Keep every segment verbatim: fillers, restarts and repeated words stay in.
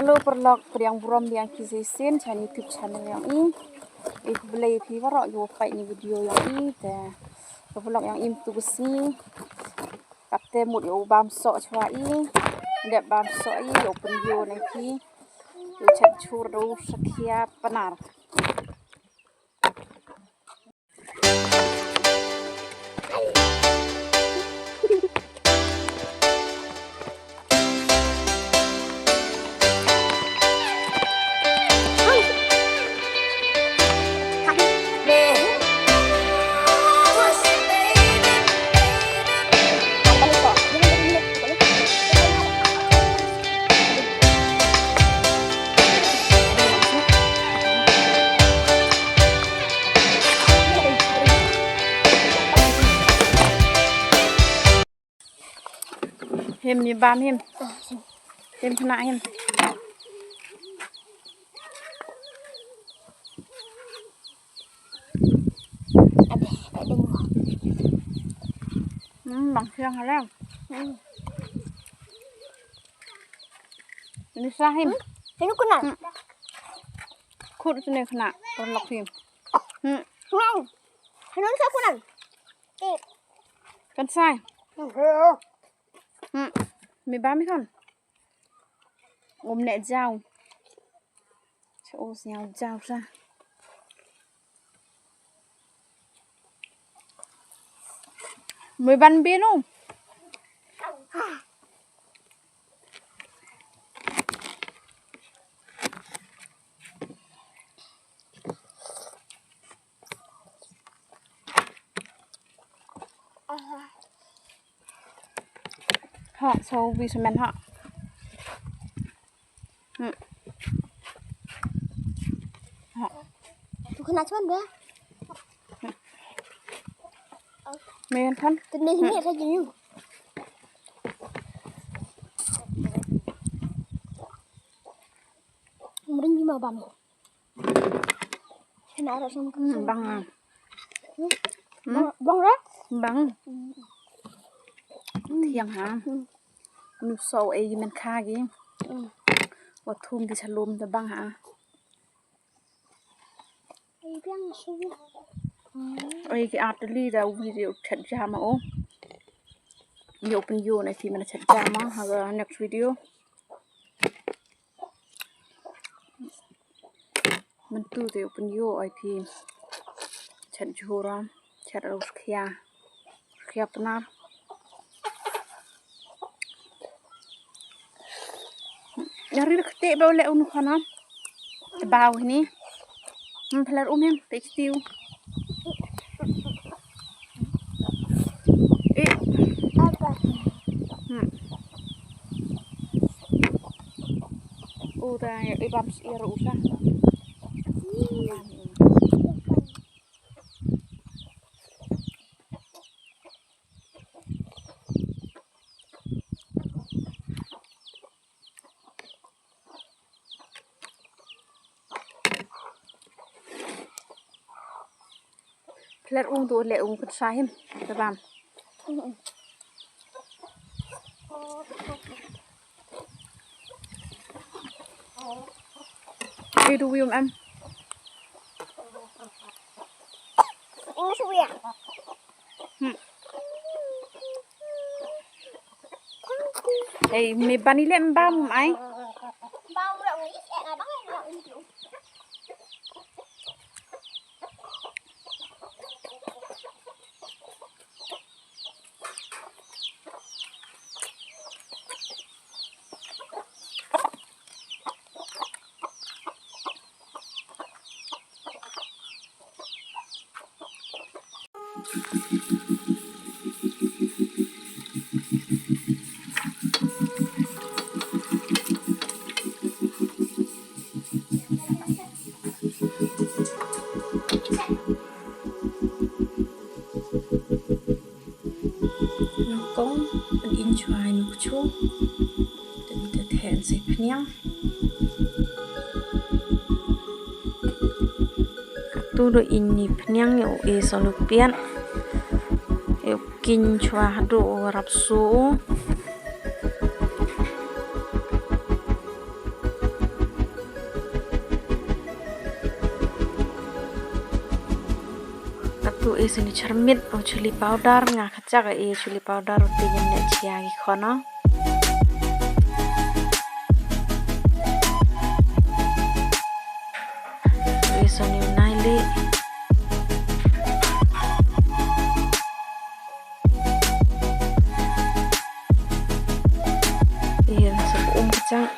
Hello paralok, pdiang burom biang ki shisien cha YouTube channel yong i. I khublei phi waroh yow peit ini video yong i, te ka vlog yong i myntu ka sngi. Katte mut yow bam soh chwa i, dep bam soh i, yow pynyoo na phi, yow chet chur da u sakhia Pnar. Him, mi bam him. Him khynnah him. Hmm, bang siang ha lang. Hmm. Ni sa him. Hmm? Him khynnah. Hmm. Khut sini khynnah, paralok him. Hmm. Khynnah. Him sa khynnah. Eh. Kan sai. Hmm. Mi bam mi kan. Ngum ne jaw. Cha o sñiaw jaw sa. Mui ban binu. Ha, so wi semen ha. Hmm. Ha. Tu kena cuman ba? Men kan? Tene ni ka jinu. Mering di ma bam. Kena arah sama. Hmm, bang ah. Hmm? Hmm? Bang, bang ra? Bang. Hmm. Thiang ha. Hmm. Nu so e men kha gi. Hmm. Wa thum di chalum da bang ha. Ai, biang su. Hmm. Ai, ki atli da u video chat jama o. Yow pynyoo na phi mana chat jama ha ka next video. Myntu te yow pynyoo ai phi. Chet jhura, chet rau skhia. Skhia Pnar. Yari da kte ba u le unu khana. Te ba u hini. Hmm, phalar um hem, te ktiu. Eh. Hmm. U da, i bam s-, i ru sa. Klet ung tu le ung kut sa him. Te bam. Ei du wium em. Ing su ya. Hmm. Ei, mi bani le mbam ai. Bam le ung is e ngai bang le ung. Nyngkong, pyn-in chwa i nukchu. Te te theh sei phniang. Katu do ini phniang yow e sa lu piat. Yow kin chwa hadu rap su. U e sani charmit u chili powder, nga kachak e chili powder u te yin ne chia ki khon o. U e sani u nai le. Yin sa um kachak.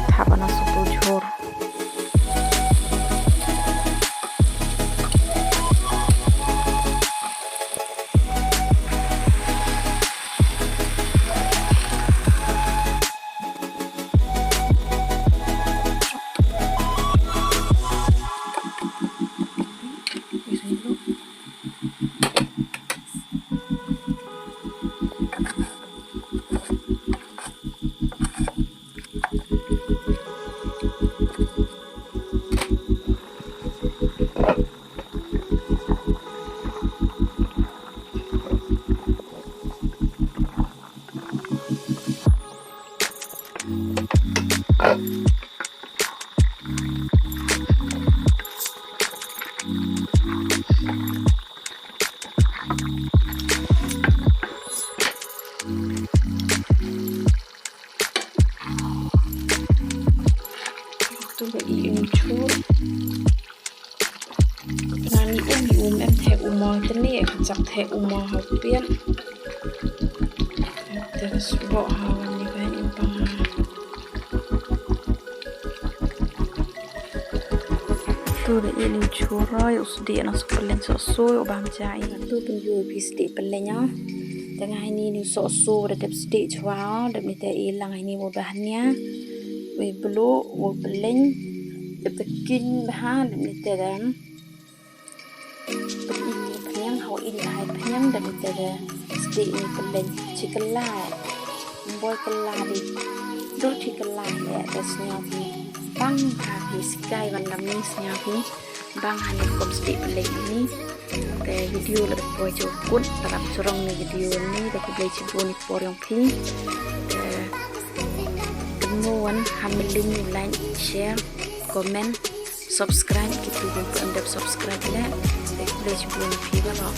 Thap ana sutu jhur. Tu ba i um chur. Nani um i um em the um o, tani e kachak the um o ha pian. Te sbo ha wan ni ba i um pang ha. Tu da i ni churoi, u sdi na so pelen so so, u bam ja i. Tu pun yu phi sdi pelen ya. Te nga hini ni so so, da dep sdi chwa, dep ni te i lang hini wo ba hania. Wei blu, wo pelen. Dep te kin ba ha, dep ni te dam. Pynïang, hawa ini hai pynïang da ni te da sdi ni pynleng chi kylla. Boi kylla di. Du chi kylla le da sñiaw phi. Bang ha phi skai wan dam ni sñiaw phi. Bang ha ni kom sdi pynleng ni. Te video la da poi chi u kut, tarap chorong ni video ni, da khublei chibun i por yong phi. Te kynmoo wan ham link ni like, share, comment, subscribe, kitu ki ym pu em dep subscribe le, te khublei chibun phi waroh.